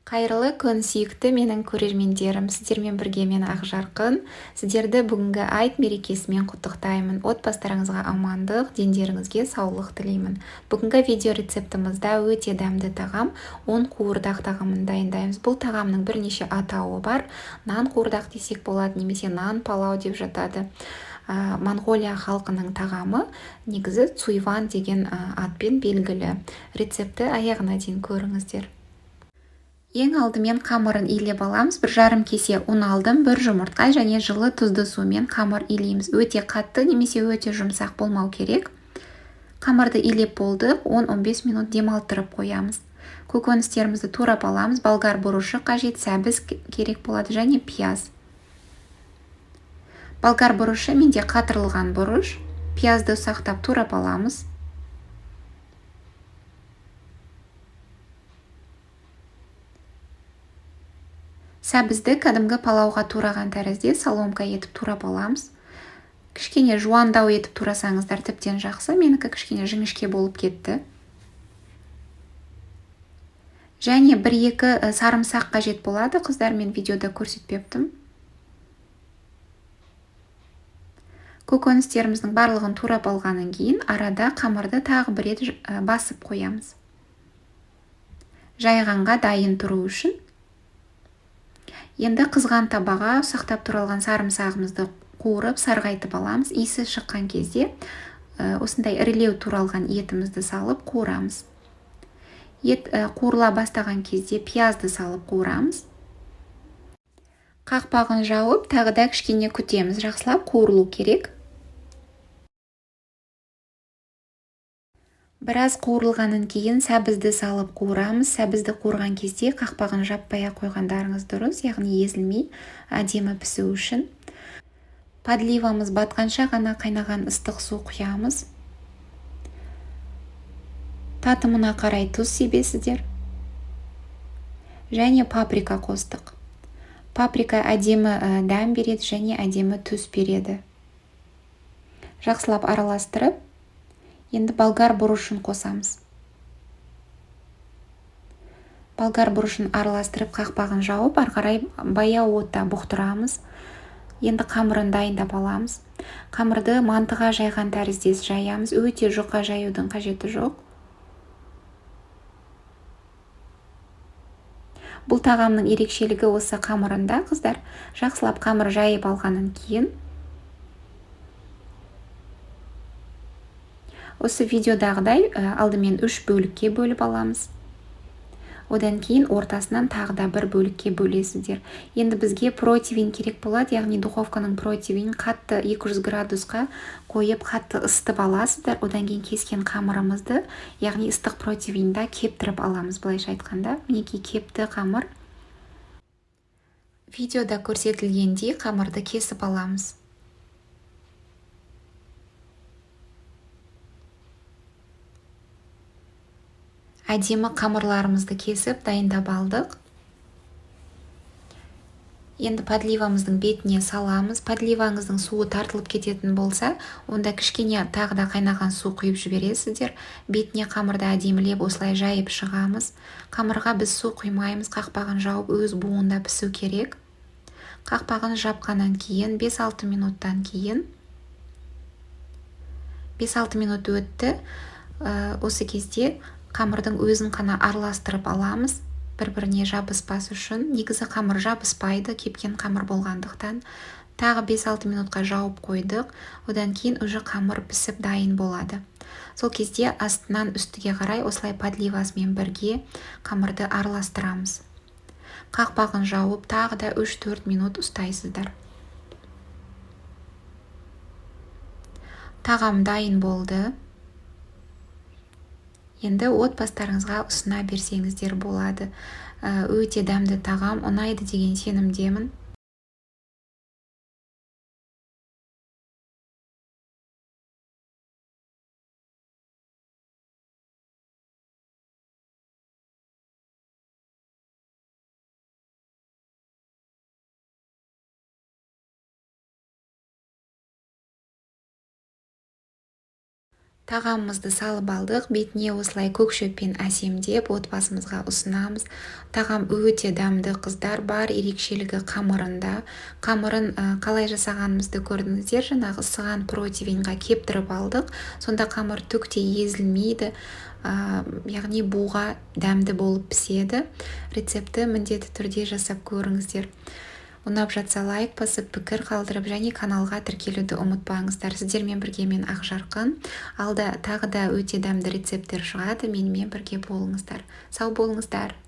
Қайырлы күн, сүйікті менің көрермендерім. Сіздермен бірге мен Ақжарқын. Сіздерді бүгінгі айт мерекесімен құттықтаймын. Отбасыларыңызға амандық, дендеріңізге саулық тілеймін. Бүгінгі видео рецептімізде өте дәмді тағам, он қуырдақ тағамын дайындаймыз. Бұл тағамның бірнеше атауы бар. Нан қуырдақ десек болады, немесе нан палау деп жатады. Монғолия халқының тағамы негізі цуйван деген атпен белгілі. Рецепті аяғына дейін көріңіздер. Ең алдымен қамырын илеп аламыз. 1,5 кесе ұн алдым, 1 жұмыртқа және жылы тұзды сумен қамыр илейміз. Өте қатты немесе өте жұмсақ болмау керек. Қамырды илеп болдық, 10-15 минут демалттырып қоямыз. Көкөністерімізді турап аламыз. Болгар бұрышы қажет, сәбіз керек болады және пияз. Болгар бұрышы менде қатырылған бұрыш. Пиязды ұсақтап турап аламыз. Сәбізді кәдімгі палауға тураған тәрізде соломка етіп турап аламыз. Кішкене жуандау етіп турасаңыздар тіптен жақсы. Менікі кішкене жіңішке болып кетті. Және 1-2 сарымсақ қажет болады. Қыздар, мен видеода көрсетпептім. Көкөністеріміздің барлығын турап алғаннан кейін арада қамырды тағы бір рет басып қоямыз. Жайғанға дайын тұру үшін. Енді қызған табаға ұсақтап туралған сарымсағымызды қуырып, сарғайтып аламыз. Иісі шыққан кезде осындай ірілеу туралған етімізді салып қуырамыз. Ет қуырыла бастаған кезде пиязды салып қуырамыз. Қақпағын жауып, тағы да кішкене күтеміз. Жақсылап қуырылу керек. Біраз қуырылғаннан кейін сәбізді салып қуырамыз. Сәбізді қуырған кезде қақпағын жаппай-ақ қойғандарыңыз дұрыс, яғни езілмей әдемі пісу үшін. Подливамыз батқанша ғана қайнаған ыстық су құямыз. Татымына қарай тұз себесіздер. Және паприка қостық. Паприка әдемі дәм береді және әдемі түс береді. Жақсылап араластырып, енді болгар бұрышын қосамыз. Болгар бұрышын араластырып, қақпағын жауып, ары қарай баяу отта бұқтырамыз. Енді қамырын дайындап аламыз. Қамырды мантыға жайған тәріздес жаямыз. Өте жұқа жаюдың қажеті жоқ. Бұл тағамның ерекшелігі осы қамырында, қыздар. Жақсылап қамыр жайып алғаннан кейін осы видеодағыдай алдымен 3 бөлікке бөліп аламыз. Одан кейін ортасынан тағы да бір бөлікке бөлесіздер. Енді бізге противень керек болады, яғни духовканың противень қатты 200 градусқа қойып қатты ысытып аласыздар. Одан кейін кескен қамырымызды, яғни ыстық противеньда кептіріп аламыз, былайша айтқанда. Мінекей кепті қамыр. Видеода көрсетілгендей қамырды кесіп аламыз. Әдемі қамырларымызды кесіп дайындап алдық. Енді подливамыздың бетіне саламыз. Подливаңыздың суы тартылып кететін болса, онда кішкене тағы да қайнаған су құйып жібересіздер. Бетіне қамырды әдемілеп осылай жайып шығамыз. Қамырға біз су құймаймыз, қақпағын жауып өз буында пісу керек. Қақпағын жапқаннан кейін 5-6 минуттан кейін 5-6 минут өтті. Осы кезде қамырдың өзін қана араластырып аламыз, бір-біріне жабыспас үшін. Негізі қамыр жабыспайды, кепкен қамыр болғандықтан. Тағы 5-6 минутқа жауып қойдық. Одан кейін уже қамыр пісіп дайын болады. Сол кезде астынан үстіге қарай осылай подливасымен бірге қамырды араластырамыз. Қақпағын жауып тағы да 3-4 минут ұстайсыздар. Тағам дайын болды. Енді отбасыларыңызға ұсына берсеңіздер болады. Өте дәмді тағам, ұнайды деген сенімдемін. Тағамымызды салып алдық, бетіне осылай көк шөппен әсемдеп, отбасымызға ұсынамыз. Тағам өте дәмді, қыздар. Бар ерекшелігі қамырында. Қамырын қалай жасағанымызды көрдіңіздер. Жаңағы ысыған противеньға кептіріп алдық, сонда қамыр түк те езілмейді, яғни буға дәмді болып піседі. Рецептті міндетті түрде жасап көріңіздер. Ұнап жатса, лайк басып, пікір қалдырып және каналға тіркелуді ұмытпаңыздар. Сіздермен бірге мен, Ақжарқын. Алда тағы да өте дәмді рецепттер шығады, менімен бірге болыңыздар. Сау болыңыздар!